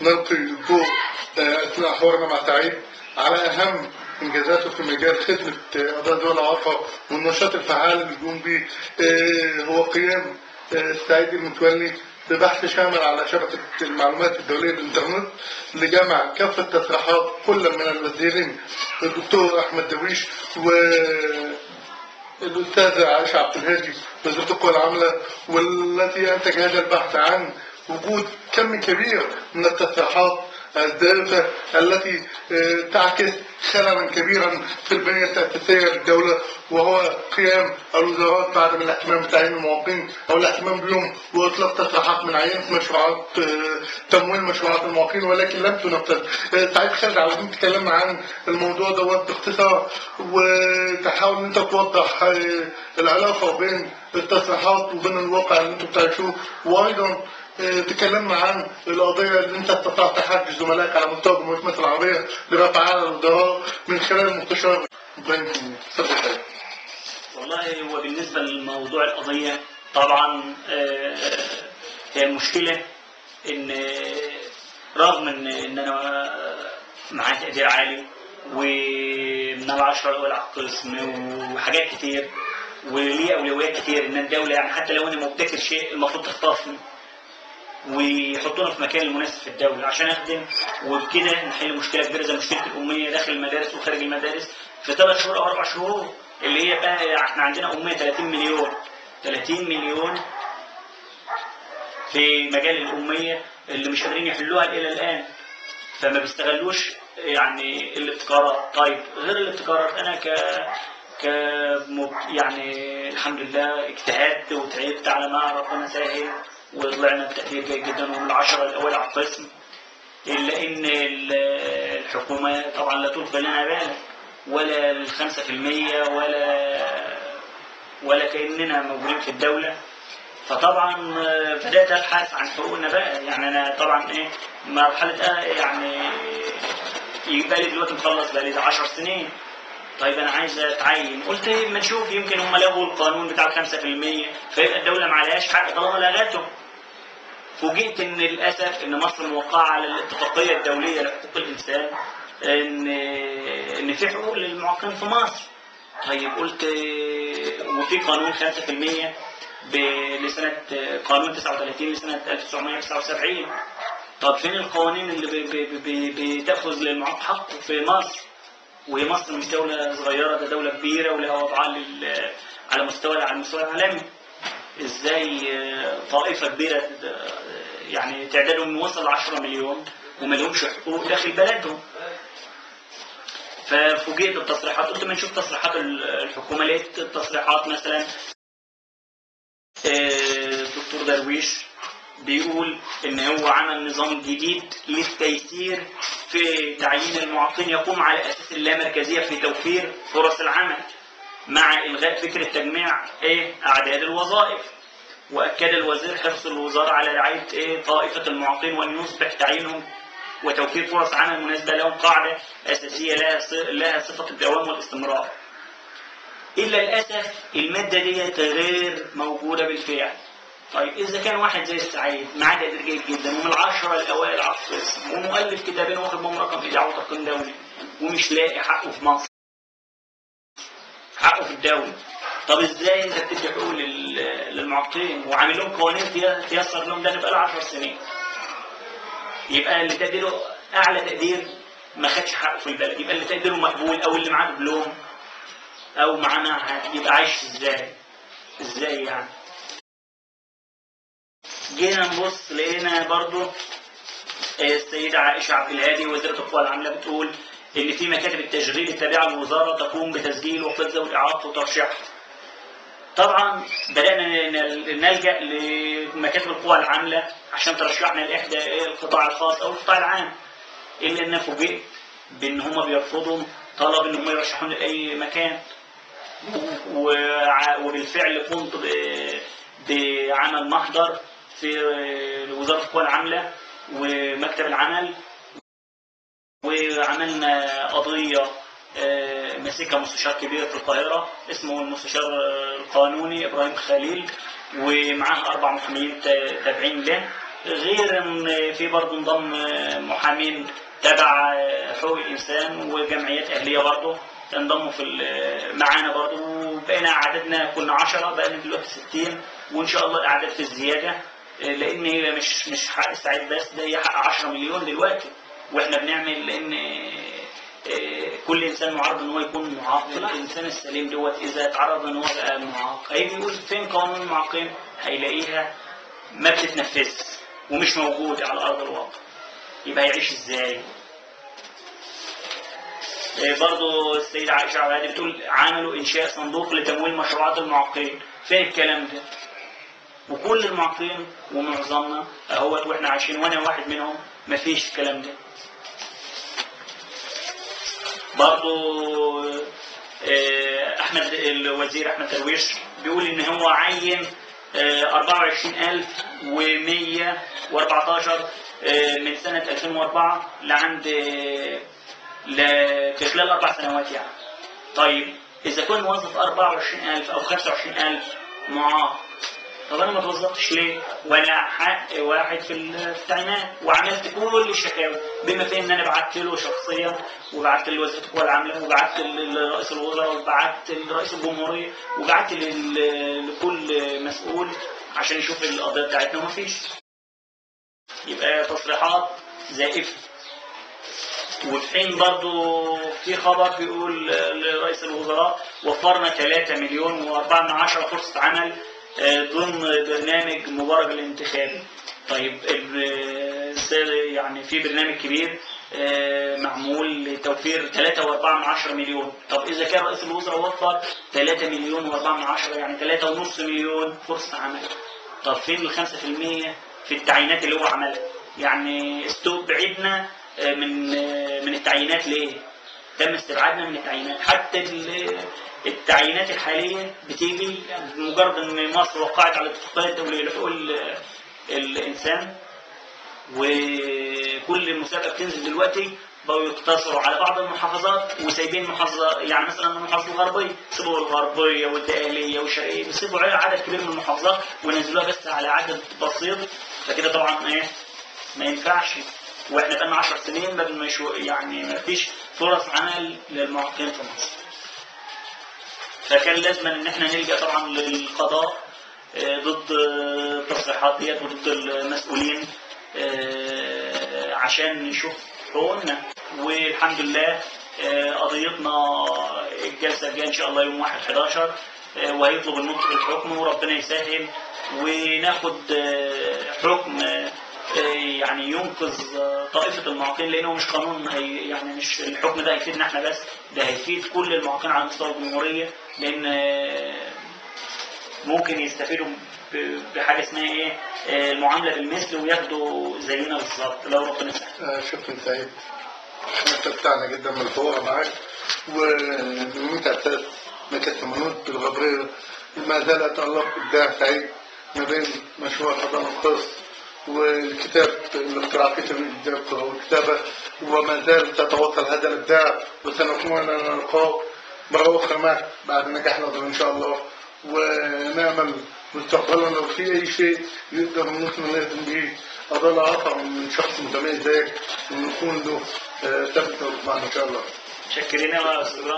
نلقي الضوء اثناء حوارنا مع سعيد على اهم انجازاته في مجال خدمة قضايا ذوي الاعاقة والنشاط الفعال اللي بيقوم به، هو قيام سعيد المتولي ببحث شامل على شبكة المعلومات الدولية بالإنترنت لجمع كافة تصريحات كل من الوزيرين الدكتور أحمد درويش والأستاذة عائشة عبد الهادي وزيرة القوى العاملة، والتي أنتج هذا البحث عن وجود كم كبير من التصريحات الزائفة التي تعكس خللا كبيرا في البنية التأسيسية للدولة، وهو قيام الوزارات بعدم الاهتمام بتعيين المعاقين أو الاهتمام بهم وإطلاق تصريحات من عينة مشروعات تمويل مشروعات المعاقين ولكن لم تنفذ. سعيد خالد، عاوزين تتكلم عن الموضوع دوت باختصار وتحاول ان انت توضح العلاقة بين التصريحات وبين الواقع اللي انتم بتعيشوه، وأيضا تكلمنا عن القضية اللي انت استطعت تحدي زملائك على مستوى جمهورية مصر العربية لرفعها على الوزراء من خلال المستشار ابراهيم. اتفضل. والله هو بالنسبة لموضوع القضية طبعا هي المشكلة ان رغم ان انا معايا تقدير عالي ومن العشرة الأولى على القسم وحاجات كتير وليه أولويات كتير، ان الدولة يعني حتى لو انا مبتكر شيء المفروض تخطفني ويحطونا في مكان المناسب في الدولة عشان أخدم، وبكده نحل مشكلة كبيرة زي مشكلة الأمية داخل المدارس وخارج المدارس في 3 شهور أو 4 شهور، اللي هي بقى احنا عندنا أمية 30 مليون، 30 مليون في مجال الأمية اللي مش قادرين يحلوها إلى الآن، فما بيستغلوش يعني الابتكارات. طيب غير الابتكارات أنا ك يعني الحمد لله اجتهدت وتعبت على ما ربنا سهل وطلعنا بتقدير جيد جدا ومن العشرة الأول على القسم، إلا إن الحكومة طبعا لا تلقي لنا بالا ولا 5% ولا كأننا موجودين في الدولة. فطبعا بدأت أبحث عن حقوقنا بقى، يعني أنا طبعا إيه مرحلة يعني يبقى لي دلوقتي مخلص بقى لي 10 سنين، طيب أنا عايز أتعين، قلت ما نشوف يمكن هم لغوا القانون بتاع 5% فيبقى الدولة ما عليهاش حق طالما لغته. فوجئت ان للاسف ان مصر موقعه على الاتفاقية الدولية لحقوق الانسان ان في حقوق للمعاقين في مصر. طيب قلت وفي قانون 5% لسنه قانون 39 لسنه 1979. طب فين القوانين اللي بتاخذ للمعاق حقه في مصر؟ وهي مصر مش دولة صغيرة، ده دولة كبيرة ولها وضعها على المستوى العالمي. ازاي طائفة كبيرة يعني تعدادهم وصل 10 مليون وما لهمش حقوق داخل بلدهم؟ ففوجئت بالتصريحات، قلت ما نشوف تصريحات الحكومة، لقيت التصريحات مثلا الدكتور درويش بيقول ان هو عمل نظام جديد للتيسير في تعيين المعاقين يقوم على اساس اللامركزيه في توفير فرص العمل مع الغاء فكرة تجميع اعداد الوظائف. واكد الوزير حرص الوزارة على رعاية طائفة المعاقين وان يصبح تعيينهم وتوفير فرص عمل مناسبة لهم قاعدة اساسية لها صفة الدوام والاستمرار. الا للاسف المادة ديت غير موجودة بالفعل. طيب إذا كان واحد زي السعيد معاه تقدير جيد جدا ومن العشرة الأوائل على القسم ومؤلف كتابين واخد بهم رقم إذاعة وتقييم دولي ومش لاقي حقه في مصر، حقه في الدولة، طب إزاي أنت بتدي حقوق للمعاقين وعامل لهم قوانين تيسر لهم ده بقى 10 سنين؟ يبقى اللي تقديره أعلى تقدير ما خدش حقه في البلد، يبقى اللي تقديره مقبول أو اللي معاه دبلوم أو معاه معهد يبقى عايش إزاي؟ إزاي يعني؟ جينا نبص لقينا برضو السيدة عائشة عبد الهادي وزيرة القوى العاملة بتقول إن في مكاتب التشغيل التابعة للوزارة تقوم بتسجيل وفاة ذوي الإعاقة وترشيحها. طبعا بدأنا نلجأ لمكاتب القوى العاملة عشان ترشحنا لإحدى القطاع الخاص أو القطاع العام، إلا إن فوجئت بإن هم بيرفضوا طلب إن هم يرشحونا لأي مكان، وبالفعل قمت بعمل محضر في وزارة القوى العاملة ومكتب العمل، وعملنا قضية مسكها مستشار كبير في القاهرة اسمه المستشار القانوني إبراهيم خليل، ومعاه 4 محامين تابعين له، غير ان في برضه انضم محامين تبع حقوق الانسان وجمعيات اهليه برضه انضموا في معانا برضه، وبقينا عددنا كنا 10 بقينا دلوقتي 60، وان شاء الله الاعداد في الزيادة، لان هي مش حق سعيد بس، ده هي حق 10 مليون دلوقتي، واحنا بنعمل لان كل انسان معرض ان هو يكون معاق. الانسان السليم دوت اذا اتعرض ان هو بقى معاق هيجي يقول فين قانون المعاقين؟ هيلاقيها ما بتتنفذش ومش موجود على ارض الواقع، يبقى هيعيش ازاي؟ برضه السيدة عائشة عبادي بتقول عملوا انشاء صندوق لتمويل مشروعات المعاقين، فين الكلام ده؟ وكل المعاقين ومعظمنا اهوت واحنا عايشين وانا واحد منهم مفيش الكلام ده. برضو احمد الوزير احمد درويش بيقول ان هو عين 24114 من سنة 2004 لعند في خلال 4 سنوات يعني. طيب اذا كان موظف 24000 او 25000 معاق، طب انا ما توظفتش ليه؟ وانا حق واحد في التعيينات، وعملت كل الشكاوي بما فيه ان انا بعت له شخصيا، وبعت لوزيره القوى العاملة، وبعت لرئيس الوزراء، وبعت لرئيس الجمهورية، وبعت لكل مسؤول عشان يشوف القضية بتاعتنا، ومفيش. يبقى تصريحات زائفة. وفي حين برضه في خبر بيقول لرئيس الوزراء وفرنا 3.4 مليون فرصة عمل ضمن برنامج مبارك الانتخابي. طيب يعني في برنامج كبير معمول لتوفير 3.4 مليون، طب اذا كان رئيس الوزراء وفر 3.4 مليون يعني 3.5 مليون فرصة عمل، طب فين ال 5% في التعيينات اللي هو عملها؟ يعني استبعدنا من التعيينات ليه؟ تم استبعادنا من التعيينات، حتى التعيينات الحالية بتيجي بمجرد ان مصر وقعت على الاتفاقية الدولية لحقوق الانسان، وكل مسابقة بتنزل دلوقتي بقوا يقتصروا على بعض المحافظات وسايبين محافظة، يعني مثلا المحافظة الغربية سيبوا الغربية والدقهليه والشرقية، بيسيبوا عدد كبير من المحافظات ونزلوها بس على عدد بسيط، فكده طبعا ايه ما ينفعش. واحنا بقالنا 10 سنين ما يعني ما فيش فرص عمل للمعاقين في مصر. فكان لازم ان احنا نلجأ طبعا للقضاء ضد التصريحات ديت وضد المسؤولين عشان نشوف حقوقنا. والحمد لله قضيتنا الجلسة الجاية ان شاء الله يوم 1/11، وهيطلب النطق بالحكم، وربنا يسهل وناخد حكم يعني ينقذ طائفة المعاقين، لأنه مش قانون يعني مش الحكم ده هيفيدنا احنا بس، ده هيفيد كل المعاقين على مستوى الجمهورية، لأن ممكن يستفيدوا بحاجة اسمها ايه المعاملة بالمثل وياخدوا زينا بالظبط لو ربنا سهل. شكرا سعيد، احنا استمتعنا جدا من الحوار معاك، ومن اساس مكتب منوط بالغبرية ما زال يتألق إبداع سعيد ما بين مشروع الحضانة الخاص والكتاب الاقتراحية والكتابة، وما زال تتواصل هذا الإبداع، وسنكون لنا لقاء مرة أخرى معك بعد نجاح نظر إن شاء الله، ونأمل مستقبلا لو في أي شيء يقدر ممكن نخدم به أضل آخر من شخص متميز زيك ونكون له ثبت معنا إن شاء الله. شكرا يا أستاذ.